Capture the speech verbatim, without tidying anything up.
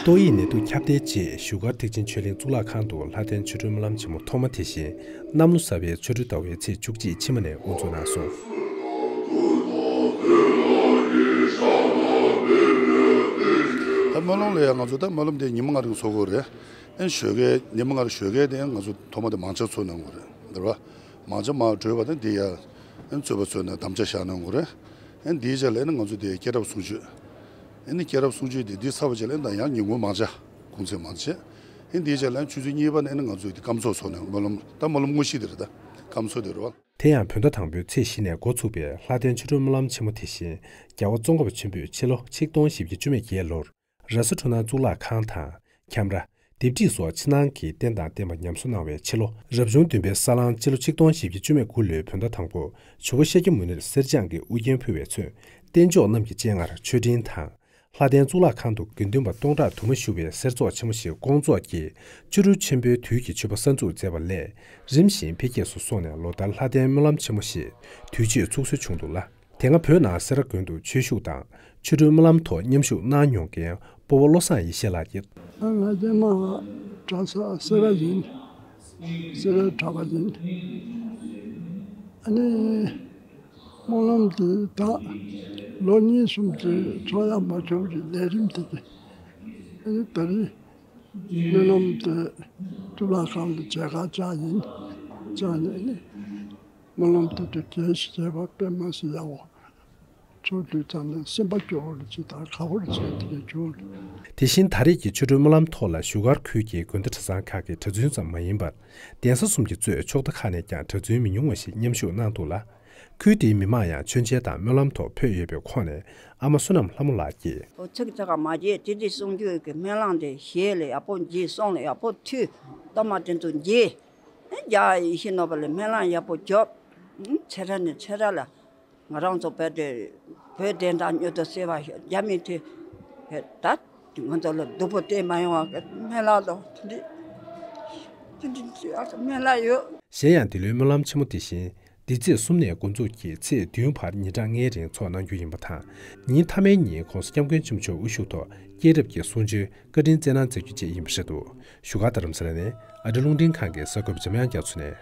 ཏོག་དབྱིབས་ནད་དུག་ཁྱབ་གདལ་རྗེས་བཞུགས་སྒར་ཐེག་ཆེན་ཆོས་གླིང་གཙུག་ལག་ཁང་དུ་ལྷ་ལྡན་ཆོ་འཕྲུལ་སྨོན་ལམ་ཆེན་མོ་ཐོག་མ་དེ་བཞིན་གནམ་ལོ་གསར་པའི་ཆོ་འཕྲུལ་ཟླ་བའི་ཚེས་བཅུ་གཅིག་ཕྱི་མ་ནས་དབུ་འཛུགས་གནང་སོང་། ད་སྨོན་ལམ་ལ་ཡང་ང་ཚོ་ད་སྨོན་ལམ་དེ་ཉི་མ་ལྔ་རིང་ཚོགས་ཀྱི་ཡོད་རེད། ཨན་ཞོགས་ཀས་ཉི་མ་ལྔ་རིང་ཞོགས་ཀས་དེ་ང་ཚོ་ཐོག་མ་དེ་མང་ཇ་ཚོགས་གནང་དགོས་རེད། འདིར་བ་མང་ཇ་མར་བགྲོད་པ་དང་དེ་ཡ་ཨན་རྩོད་པ་ཚོས་ནས་དམ་བཅའ་བཞག་གནང་དགོས་རེད། ཨན་དེའི་རྗེས་ལ་ཨན་ང་ཚོ་དེ་སྐྱེས་རབས་གསུང་ཆོས། ཨན་སྐྱེས་རབས་གསུང་ཆོས་དེ་འདི་ཚར་བ་རྗེས་ལ་ཨན་ད་ཡང་ཉིན་གུང་མང་ཇ་གུང་ཚིགས་མང་ཇ། ཨན་དེའི་རྗེས་ལ་ཨན་ཆུ་ཚོད་གཉིས་པ་ནས་ཨན་ང་ཚོ་དེ་སྐམ་ཚོགས་ཚོགས་ནས་སྨོན་ལམ་ད་སྨོན་ལམ་དངོས་གཞི་དེ་རེད། ད་སྐམ་ཚོགས་དེ་རེད་བ། དེ་ཡང་བོད་ཟླ་དང་པོའི་ཚེས་བཞི་ནས་འགོ་ཚུགས་པའི་ལྷ་ལྡན་ཆོ་འཕྲུལ་སྨོན་ལམ་ཆེན་མོ་དེ་བཞིན་རྒྱལ་བ་ཙོང་ཁ་པ་ཆེན་པོས་ཕྱི་ལོ་ཆིག་སྟོང་བཞི་བརྒྱ་བཅུ་མེད་བརྒྱད་ལོར་ར་ས་འཕྲུལ་སྣང་གཙུག་ལག་ཁང་དང་ཁྱམས་ར། ལྡེབས་བྲིས་སོགས་ཕྱི་ནང་གི་རྟེན་དང་བརྟེན་པ་ཉམས་གསོ་གནང་བའི་ཕྱི་ལོ་རབ་བྱུང་བདུན་པའི་ས་གླང་སྤྱི་ལོ་ཆིག་སྟོང་བཞི་བརྒྱ་བཅུ་མེད་དགུ་ལོའི་བོད་ཟླ་དང་པོ་ཇོ་བོ་ཤཱཀྱ་མུ་ནེར་གསེར་སྦྱངས་ཀྱི་དབུ་རྒྱན་ཕུལ་བའི་ཚུན་རྟེན་མཆོག་རྣམས་ཀྱི་སྤྱན་སྔར་མཆོད་སྤྲིན་དང་། ལྷ་ལྡན་གཙུག་ལག་ཁང་དུ་དགེ་འདུན་པ་སྟོང་ཕྲག་དུ་མ་བཞུགས་པའི་གསེར་ཚོགས་ཆེན་མོ་ཞིག་སྐོང་ཚོགས་ཀྱིས་ཆོ་འཕྲུལ་ཆེན་པོའི་དུས་ཀྱི་མཆོད་པ་གསར་འཛུགས་མཛད་པ་ལས་རིམ་བཞིན་འཕེལ་རྒྱས་སུ་སོང་ནས་ལོ་ལྟར་ལྷ་ལྡན་སྨོན་ལམ་ཆེན་མོ་ཞེས་དུས་ཆེན་འཚུགས་སྲོལ་བྱུང་འདུག་ལ། དེ་སྔ་བོད་ནང་སེ་ར་དགོན་དུ་ཆོས་ཞུགས་དང་ཆོ་འཕྲུལ་སྨོན་ལམ་ཐོག་མཉམ་ཞུགས་གནང་མྱོང་མཁན་སྤོ་བོ་བློ་བཟང་ཡེ་ཤེས་ལགས་ཀྱིས། ང་རྗེས་མ་གྲྭ་ས་སེ་ར་ཡིན། སེ་རའི་གྲྭ་པ་ཡིན། ཨ་ནི། སྨོན་ལམ་དེ་ད་ལོ་གཉིས་གསུམ་གྱི་འཚོགས་ཡག་མ་བྱུང་གི་ལས་རིམ་དེ་གི་ཨ་ནི་ད་རེས་སྨོན་ལམ་དེ་གཙུག་ལག་ཁང་དུ་མཇལ་ཁ་བཅར་ཡིན། བཅར་ནས་ནི་སྨོན་ལམ་དེ་དུ་རྒྱས་ཤིག་བྱས་པ་དཔེ་མ་སྲིད་ཡག་པོ། ཚོགས་དུས་ཙམ་ནས་སེམས་པ་སྐྱོ་བོ་རེ་ཅིག་དང་དགའ་བོ་རེ་ཅིག་དེ་ག་བྱུང་། དེ་བཞིན་ད་རེས་ཀྱི་ཆོ་འཕྲུལ་སྨོན་ལམ་ཐོག་ལ་བཞུགས་སྒར་ཁུལ་གྱི་དགོན་སྡེ་གྲྭ་ཚང་ཁག་གི་གྲྭ་བཙུན་ཙམ་མ་ཡིན་པར་གདན་ས་གསུམ་གྱི་གཙོས་ཕྱོགས་མཐའ་ཁག་ནས་ཀྱང་གྲྭ་བཙུན་མི་ཉུང་བ་ཞིག་མཉམ་ཞུགས་གནང་འདུག་ལ། ཁུལ་དེའི་མི་མང་ཡང་མཆོད་མཇལ་དང་སྨོན་ལམ་ཐོག་ཕེབས་ཡོད་པའི་ཁོངས་ནས་ཨ་མ་བསོད་ནམས་ལྷ་མོ་ལགས་ཀྱིས། ཨོ་ཚིག་ཚིག་ག་མ་བརྗེད་དེ་དེ་གསུང་རྒྱུ་གི་སྨོན་ལམ་དེ་ཞལ་ལ་ཡག་པོ་བརྗེད། གསུང་ལ་ཡག་པོ་ཐོས། གཏམ་མ་དེ་ཚོ་བརྗེད། རྒྱ་ཡེ་ཤེས་ནོར་བུ་ལ་སྨོན་ལམ་ཡག་པོ་རྒྱོབ། ཚེ་རབས་ནས་ཚེ་རབས་ལ། ང་རང་ཚོ་བོད་དེ་བོད་བདེན་མཐའ་མྱུར་དུ་གསལ་བ་ཞིག་རྒྱ་མི་དེ་ད་ང་ཚོ་ལ་སྡུག་པོ་སྟེར་མ་ཡོང་བ་གི་སྨོན་ལམ་དང་དེ་འདྲ་དེ་འདྲ་སྨོན་ལམ་ཡོད། གཞན་ཡང་འདི་ལོའི་སྨོན་ལམ་ཆེན་མོ་དེ་བཞིན་འདི་ཚེས་གསུམ་ནས་འགོ་འཛུགས་ཀྱིས་ཚེས་བདུན་བར་ཉིན་གྲངས་ལྔའི་རིང་འཚོགས་གནང་རྒྱུ་ཡིན་པ་དང་། ཉིན་མཐའ་མའི་ཉིན་༸གོང་ས་༸སྐྱབས་མགོན་ཆེན་པོ་མཆོག་དབུ་བཞུགས་ཐོག་སྐྱེས་རབས་ཀྱི་གསུང་ཆོས་བཀའ་དྲིན་སྩལ་གནང་མཛད་རྒྱུ་བཅས་ཡིན་པ་རེད་འདུག་བཞུགས་སྒར་རྡ་རམ་ས་ལ་ནས་ཨ་རི་རླུང་འཕྲིན་ཁང་གི་གསར་འགོད་པ་འཇམ་དབྱངས་རྒྱ་མཚོ་ནས།